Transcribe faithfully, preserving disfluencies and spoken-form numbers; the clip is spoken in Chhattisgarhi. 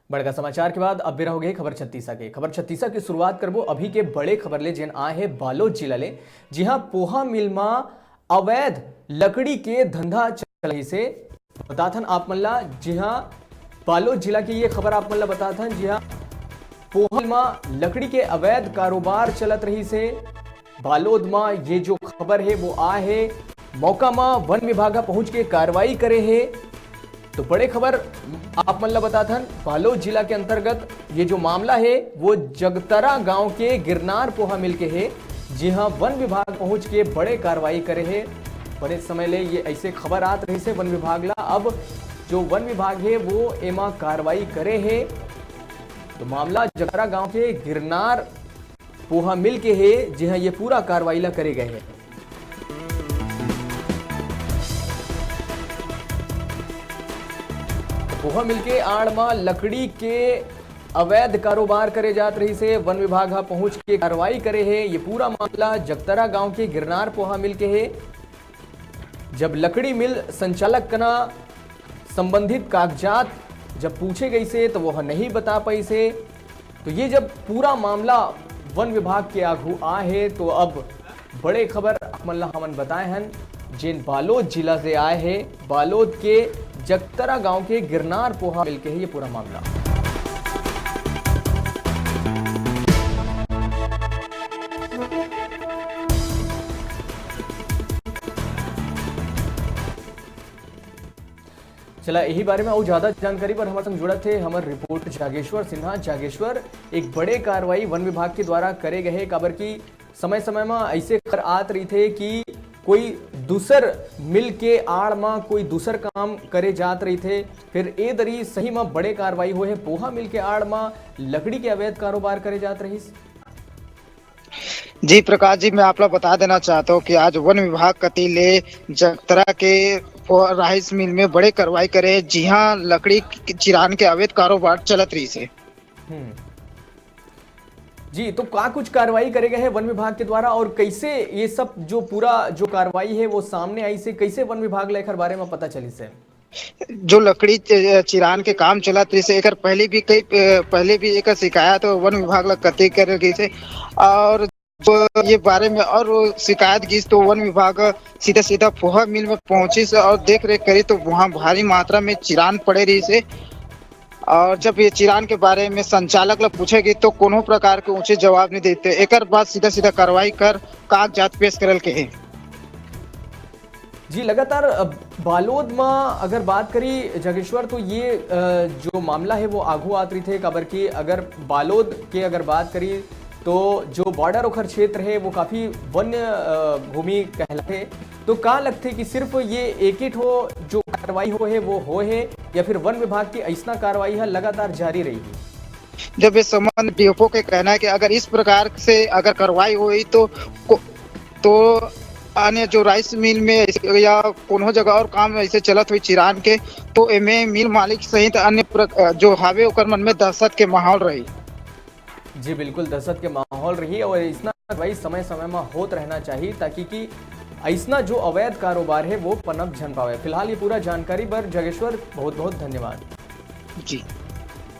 बड़का समाचार के बाद अब बेरा हो गए खबर छत्तीसा के। खबर छत्तीसा की शुरुआत करबो अभी के बड़े खबर ले, जेन आए हे बालोद जिला ले, जिहां पोहा मिल मा अवैध लकड़ी के धंधा चल रही से। बताथन आप मन ला, जिहां बालोद जिला की ये खबर आप मन ला बताथन, जिहां पोहा मिल मा लकड़ी के अवैध कारोबार चलत रही से। बालोद मा ये जो खबर है वो आ है, मौका मा वन विभाग ह पहुंच के कार्रवाई करे है। तो बड़े खबर आप मन ला बताथन, बालोद जिला के अंतर्गत ये जो मामला है वो जगतरा गांव के गिरनार पोहा मिल के है, जिहां वन विभाग पहुंच के बड़े कार्रवाई करे है। बने समय ले ये ऐसे खबर आत रही से वन विभाग ला, अब जो वन विभाग है वो एमा कार्रवाई करे है। तो मामला जगतरा गांव के गिरनार पोहा मिल के हे, जिहां ये पूरा कार्रवाई ला करे गए हे। पोहा मिल के आड़ मा लकड़ी के अवैध कारोबार करे जात रही से वन विभाग हा पहुंच के कार्रवाई करे हे। ये पूरा मामला जगतरा गांव के गिरनार पोहा मिल के हे। जब लकड़ी मिल संचालक कना संबंधित कागजात जब पूछे गई से तो वह नहीं बता पाई से। तो ये जब पूरा मामला वन विभाग के आगू आ है तो अब बड़े खबर आप मन ला हमन बताए हन, जेन बालोद जिला से आए हैं, बालोद के जगतरा गांव के गिरनार पोहा मिल के है ये पूरा मामला। चला, यही बारे में अउ ज्यादा जानकारी पर हमर संग जुड़त हे हमर रिपोर्टर जागेश्वर सिन्हा। जागेश्वर, एक बड़े कार्रवाई वन विभाग के द्वारा करे गए हे, काबर कि समय-समय म ऐसे खबर आत रहिथे कि कोई दूसर मिल के आड़ म कोई दूसर काम करे जात रहिथे, फिर ए दरी सही म बड़े कार्रवाई होए हे। पोहा मिल के आड़ म लकड़ी के अवैध कारोबार करे जात रहिस। जी प्रकाश जी, मैं आप ला बता देना चाहता हूँ कि आज वन विभाग कति ले जगतरा के पो-, राइस मिल में बड़े कार्रवाई करे हे, जिहां लकड़ी के चिरान के अवैध कारोबार चलत रहिस हे। हम्म। जी, तो का कुछ कार्रवाई करे गए हे वन विभाग के द्वारा और कैसे ये सब जो पूरा जो कार्रवाई है वो सामने आइस हे, कैसे वन विभाग ला एकर बारे में पता चलिस हे? जो लकड़ी च-, चिरान के काम चलत रहिस हे, एकर पहले भी कई, अ, पहले भी एकर शिकायत वन विभाग ला कते करे गइस हे और जो ये बारे में और शिकायत गिस तो वन विभाग सीधा सीधा पोहा मिल में पहुंचिस और देख रेख करिस तो वहां भारी मात्रा में चिरान पड़े रहिस हे। और जब ये चिरान के बारे में संचालक ला पूछे गइस तो कोनो प्रकार के उचित जवाब नहीं देते, एकर बाद सीधा सीधा कार्रवाई कर कागजात पेश करल के हे। जी, लगातार, अ, बालोद म अगर बात करी जागेश्वर, तो ये, अ, जो मामला है वो आगू आत रहिथे, काबर कि अगर बालोद के अगर बात करी तो जो बॉर्डर ओखर क्षेत्र है वो काफी वन्य, अ, भूमि कहलाथे। तो का लगथे कि सिर्फ ये एक ही ठो जो कार्रवाई होए हे वो होए हे या फिर वन विभाग की ऐसना कार्रवाई है लगातार जारी रही? जब इस संबंध डीएफओ के कहना है कि अगर इस प्रकार से अगर कार्रवाई होई तो को-, तो अन्य जो राइस मिल में ऐसे या कोनो जगह और काम ऐसे चलत होई चिरान के, तो एमे मिल मालिक सहित अन्य प्र-, जो हावे ओकर मन में दहशत के माहौल रही। जी बिल्कुल, दहशत के माहौल रही और ऐसना कार्रवाई समय समय में होत रहना चाहिए, ताकि कि ऐसना जो अवैध कारोबार है वो पनप झन पावे। फिलहाल ये पूरा जानकारी बर जागेश्वर बहुत बहुत धन्यवाद। जी।